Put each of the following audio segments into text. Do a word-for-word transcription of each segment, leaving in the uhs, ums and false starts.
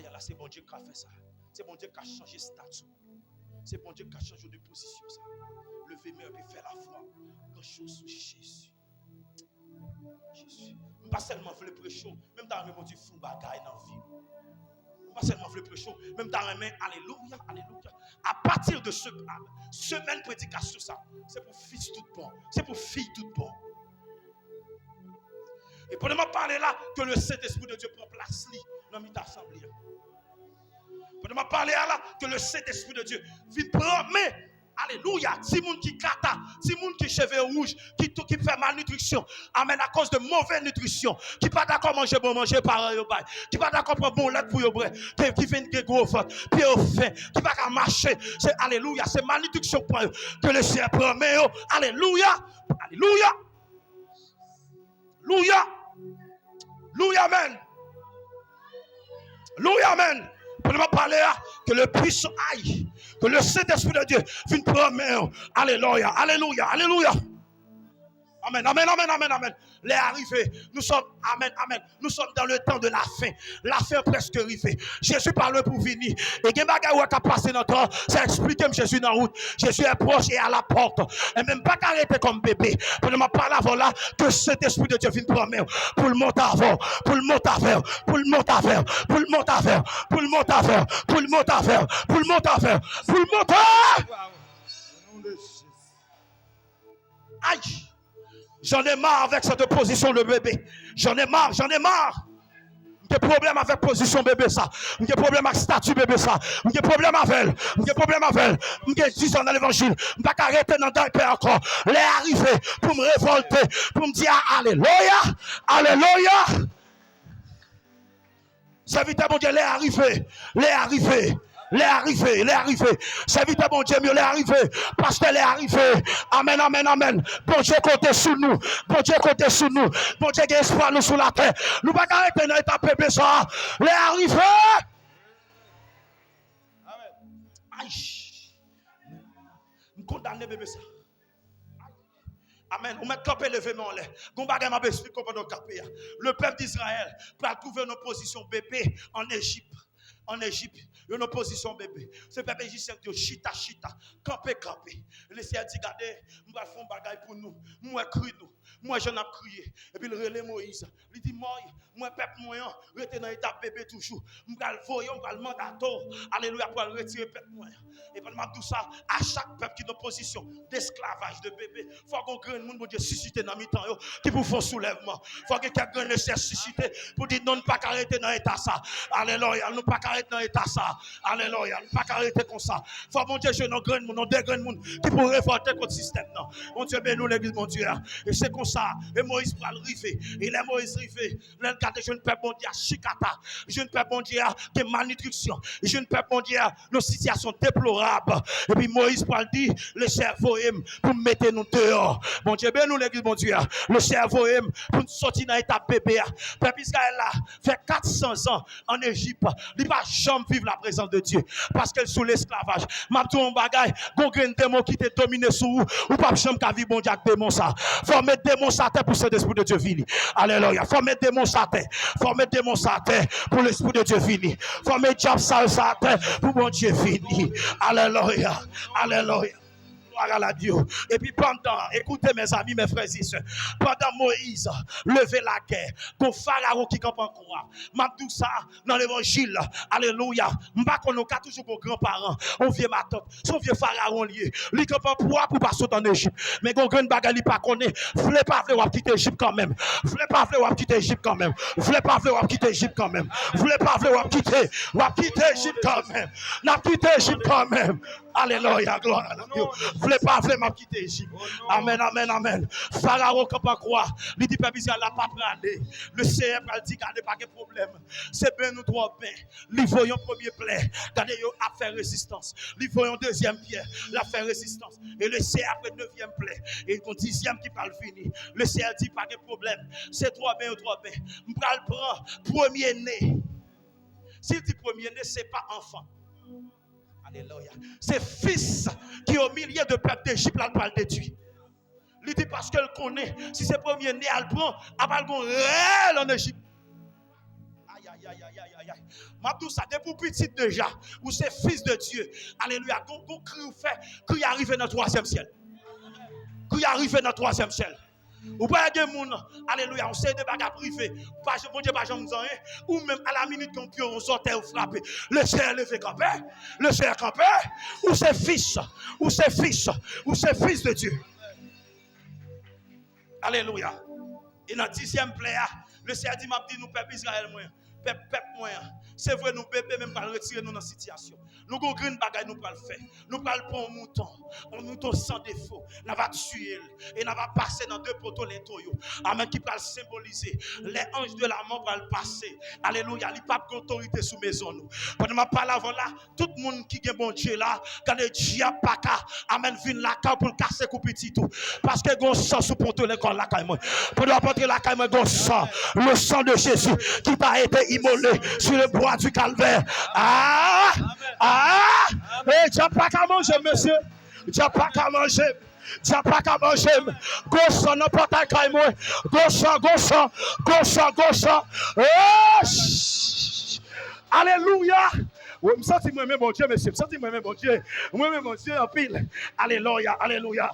Kounye a la, se Bondye k ka fè sa. Se Bondye k ka chanje estati w. Se Bondye k ka chanje w de pozisyon sa. Leve men w epi fè lafwa. Gran choz sou Jezi. Jezi. M pa sèlman vle preche w, men m ta renmen Bondye fè yon bagay nan vi w. M pa sèlman vle preche w, men m ta renmen, alelouya, alelouya. A pati de se, semèn predikasyon sa, se pou fis tout bon, se pou fi tout bon. E pandan m ap pale la, ke le Sentespri de Dye pran plas li nan mitan asanble a. Pandan m ap pale a la, ke le Sentespri de Dye vin pran men, alelouya, timoun ki kata, timoun ki cheve wouj, ki tou, ki fè malnitriksyon, amèn, akoz de move nitrisyon, ki pa dakò manje bon manje paran yo bay, ki pa dakò pran bon lèt pou yo bwè, ki, ki vin gen gwo vant, pye yo fen, ki pa ka mache, se, alelouya, se malnitriksyon k pran yo, ke le Senyè pran men yo, alelouya, alelouya. Louya. Louya, amèn. Louya, amèn. Pandan m ap pale a, ke le puissant ay, ke le Sentespri de Dye vin pran men w. Alelouya, alelouya, alelouya. Amèn, amèn, amèn, amèn, amèn. Lè a rive. Nous sommes, amèn, amèn. Nous sommes dans le temps de la fin. Lafen an prèske rive. Jezi pa lwen pou vini. E gen bagay ou wè k ap pase nan tan, sa eksplike m Jezi nan wout. Jezi est proche et à la porte. Enben, m pa ka rete kòm bebe. Pandan m ap pale avè w la, ke Sentespri de Dye vin pran men w, pou l monte avè w, pou l monte avè w, pou l monte avè w, pou l monte avè w, pou l monte avè w, pou l monte avè w, pou l monte avè w, pou l monte. Ay! J'en ai marre avec cette position de bébé. J'en ai marre, j'en ai marre. M gen pwoblèm avèk pozisyon bebe sa. M gen pwoblèm ak estati bebe sa. M gen pwoblèm avè l. M gen pwoblèm avè l. M gen diz an nan levanjil. M pa ka rete nan daypè ankò. Lè a rive pou m revòlte, pou m di a, alelouya, alelouya. Sèvitè Bondye, lè a rive, lè a rive, lè a rive, lè a rive. Sèvitè Bondye m yo, lè a rive. Pastè, lè a rive. Amèn, amèn, amèn. Bondye konte sou nou. Bondye konte sou nou. Bondye gen espwa nou sou latè. Nou pa ka rete nan eta bebe sa. Lè a rive. Ay. M kondane bebe sa. Amèn. Ou mèt kanpe, leve men w anlè. Gon bagay m ap esplike w pandan w kanpe a. Le pèp d'Izrayèl pral twouve yo nan pozisyon bebe an Ejip. An Ejip, yo nan pozisyon bebe. Se pèp ejipsyen yo chita, chita, kanpe, kanpe. Lesenyè di, gade, m pral fè yon bagay pou nou. M wè kri nou. M wè jan n ap kriye. Epi l rele Moyiz. Li di, Moyiz, m wè pèp mwen an rete nan eta bebe toujou. M pral voye w, m pral mandate w, alelouya, pou al retire pèp mwen an. E pandan m ap di w sa, a chak pèp ki nan pozisyon desklavaj, de bebe, fò gen yon grenn moun Bondye sisite nan mitan yo, ki pou fè yon soulèvman. Fò gen kèk grenn Lesenyè sisite pou di, non, nou pa ka rete nan eta sa. Alelouya, nou pa ka rete nan eta sa. Alelouya, nou pa ka rete konsa. Fò Bondye jwenn yon grenn moun, yon de grenn moun ki pou revòlte kont sistèm nan. Bondye beni w, legliz Bondye a. E se konsa, e Moyiz pral rive. E lè Moyiz rive, lè l gade, jwenn pèp Bondye a chikata, jwenn pèp Bondye a gen malnitriksyon, jwenn pèp Bondye a nan sitiyasyon deplorab. Epi Moyiz pral di, Lesenyè voye m pou m mete nou deyò. Bondye beni w, legliz Bondye a. Lesenyè voye m pou m soti nan eta bebe a. Pèp Izrayèl la fè kat san zan an Ejip, li pa janm viv laprezans de Dye, paske l sou lesklavaj. M ap di w yon bagay, gon grenn demon ki te domine sou ou, ou p ap janm ka viv Bondye ak demon sa. Fò w met demon sa atè pou Sentespri de Dye vini. Alelouya. Fò w met demon sa atè. Fò w met demon sa atè pou Lespri de Dye vini. Fò w met dyab sal sa atè pou Bondye vini. Alelouya. Alelouya. Glwa a Dye. Epi pandan, ekoute, mezanmi, mes frères et sœurs, pandan Moyiz leve lagè kont Farawon ki kanpe an kwa, m ap di w sa nan levanjil, alelouya, m pa konnen, ou ka toujou gon granparan, yon vye matant, se yon vye Farawon li ye, li kanpe an kwa pou pa sot an Ejip, men gon grenn bagay li pa konnen, vle pa vle w ap kite Ejip kanmenm, vle pa vle w ap kite Ejip kanmenm, vle pa vle w ap kite Ejip kanmenm, vle pa vle w ap kite, w ap kite Ejip kanmenm, n ap kite Ejip kanmenm. Alelouya, glwa a Dye. Vle pa vle, m ap kite Ejip. Amèn, amèn, amèn. Farawon kanpe an kwa. Li di pèp Izrayèl la pa prale. Lesenyè pral di, gade, pa gen pwoblèm. Se ben nou twò ben. Li voye yon premye plè. Gade, yo ap fè rezistans. Li voye yon dezyèm pyè. L ap fè rezistans. E Lesenyè apre nevyèm plè. E yon dizyèm ki pral vini. Lesenyè di, pa gen pwoblèm. Se twò ben yo twò ben. M pral pran premye ne. Si l di premye ne, se pa anfan. Alelouya. Se fis ki o milye de pèp de Ejip la l pral detwi. Li di paske l konnen si se premye ne a l pran, ap al gon rèl an Ejip. Ayayay. Ayayayayay. M ap di w sa, depi w pitit deja, ou se fis de Dye. Alelouya. Gon, gon kri ou fè, kri a rive nan twazyèm syèl. Kri a rive nan twazyèm syèl. Ou pa gen moun, alelouya, yon seri de bagay ap rive. Pa, Bondye pa janm di anyen. Ou menm, a la minit, yon pye, yon zòtèy ou frape. Le Seyè leve kanpe. Le Seyè kanpe. Ou se fis. Ou se fis. Ou se fis de Dye. Alelouya. E nan dizyèm plè a, le Seyè di, m ap di nou, pèp Izrayèl mwen, pèp, pèp mwen an. Se vre, nou bebe, men m pral retire nou nan sitiyasyon. Nou gon grenn bagay nou pral fè. Nou pral pran yon mouton, yon mouton san defo. N a va tiye l. E n a va pase nan de poto leto yo. Amèn, ki pral senbolize lè anj de lamò pral pase. Alelouya. Li p ap gen otorite sou mezon nou. Pandan m ap pale avè w la, tout moun ki gen Bondye la, gade dyab pa ka, amèn, vin lakay pou l kase kou pitit ou. Paske gon san sou poto lekòl lakay mwen. Pandan w ap antre lakay mwen, gon san. Le sang de Jésus qui t'a été immolé sur le bois du calvaire. Ah! Ah! E dyab pa ka manje m, mesye. Dyab pa ka manje m. Dyab pa ka manje m. Gon san nan pòtay kay mwen. Gon san, gon san, gon san, gon san. Alelouya. Wi, m santi mwen renmen Bondye, mesye. M santi mwen renmen Bondye. Mwen renmen Bondye anpil. Alelouya, alelouya.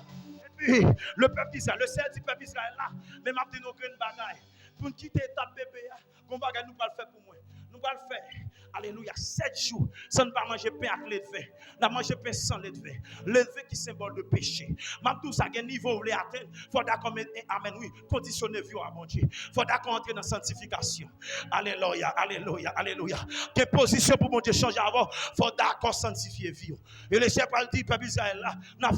Epi, le pèp Izrayèl, le Seyè di pèp Izrayèl la, men m ap di nou grenn bagay. Pou n kite etap bebe a, gon bagay nou pral fè pou mwen. Nou pral fè, alelouya, sèt jou san n pa manje pen ak ledven. N ap manje pen san ledven. Ledven ki senbòl de peche. M ap di w sa, gen nivo w vle atenn, fò w dakò met, amèn, wi, kondisyone vi w a Bondye. Fò w dakò antre nan santifikasyon. Alelouya, alelouya, alelouya. Gen pozisyon pou Bondye chanje avè w, fò w dakò santifye vi w. E le Seyè pral di pèp Izrayèl la, n ap